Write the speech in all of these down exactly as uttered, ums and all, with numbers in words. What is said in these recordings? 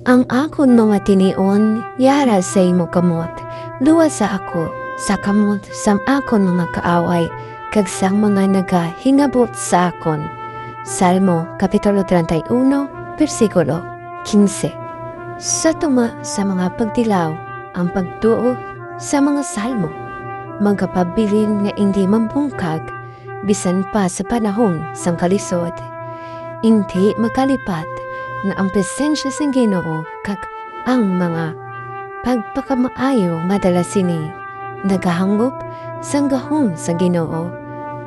Ang akon mga tinion yara sa imo kamot, luwasa ako sa kamot sang akon mga kaaway, kag sang mga nagahingabot sa akon. Salmo, Kapitulo treinta y uno, bersikulo quince. Sa tuma sa mga pagtilaw, ang pagtuo sa mga salmo magapabilin nga indi mambungkag bisan pa sa panahon sang kalisod. Indi makalipat nga ang presensya sang Ginoo kag ang mga pagpakamaayo nga dala sini nagahangop sang gahom sang Ginoo,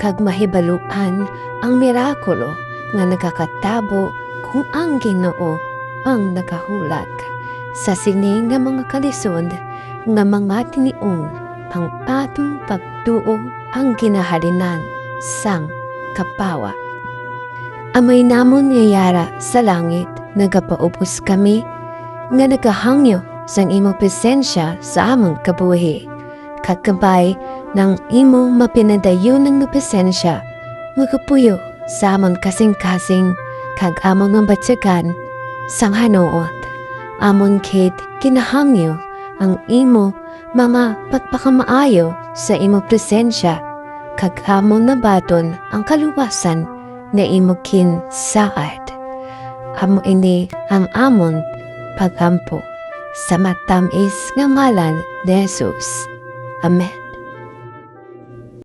kag mahibaluan ang mirakulo nga nagakatabo kung ang Ginoo ang nagahulat. Sa sini nga mga kalisod nga mga tinion, ang aton pagtuo ang ginahalinan sang kapawa. Amay namon nga yara sa langit, nagapaubos kami nga nagahangyo sang imo presensya sa amon kabuhi, kag kabay nang imo mapinadayunan nga presensya magapuyo sa amon kasing-kasing kag amon nga batyagan sang hanuot. Amon gid ginahangyo ang imo mga pagpakamaayo sa imo presensya, kag amon nabaton ang kaluwasan nga imo ginsaad. Amo ini ang amon pag-ampo sa matamis nga ngalan ni Jesus. Amen.